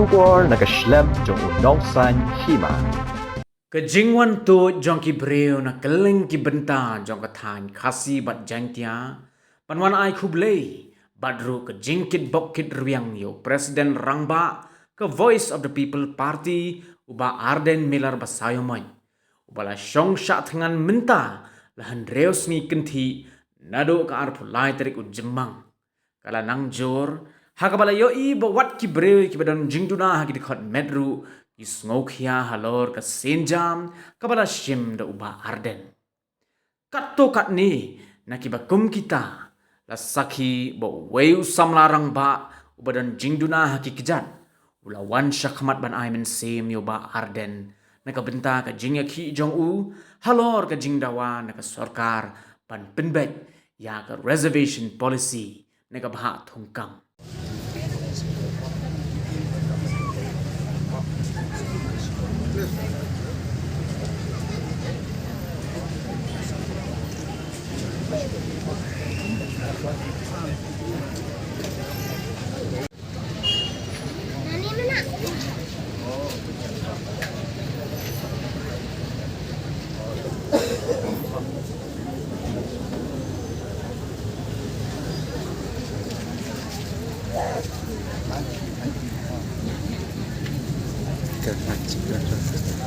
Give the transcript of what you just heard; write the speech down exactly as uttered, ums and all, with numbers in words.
Khubor na ka shlem jong u nongsan hima. Ka jingwan tuid jong ki briew na kylleng ki bynta jong ka thaiñ Khasi bad Jaintia ban wan ai khublei bad ruh ka jingkitbok kitrwiang ïa u President Rangbah ka Voice of the People Party, u Bah Ardent Miller Basaiawmoit, uba la shong shah thngan mynta la hynriew sngi kynthih naduh ka arphew lai tarik u Jymmang. Ka la nang jur ha kaba la ïohi ba wat ki briew kiba don jingduna ha ki dkhot met ruh ki sngewkhia halor ka sienjam kaba la shim da u Bah Ardent. Katto katne na kiba kum kita la sakhi ba uwei u samla rangbah uba don jingduna ha ki kjat u la wan shakhmat ban ai mynsiem ïa u Bah Ardent na ka bynta ka jingïakhih jong u halor ka jingdawa na ka sorkar ban pynbeit ïa ka reservation policy na ka bhah thungkam.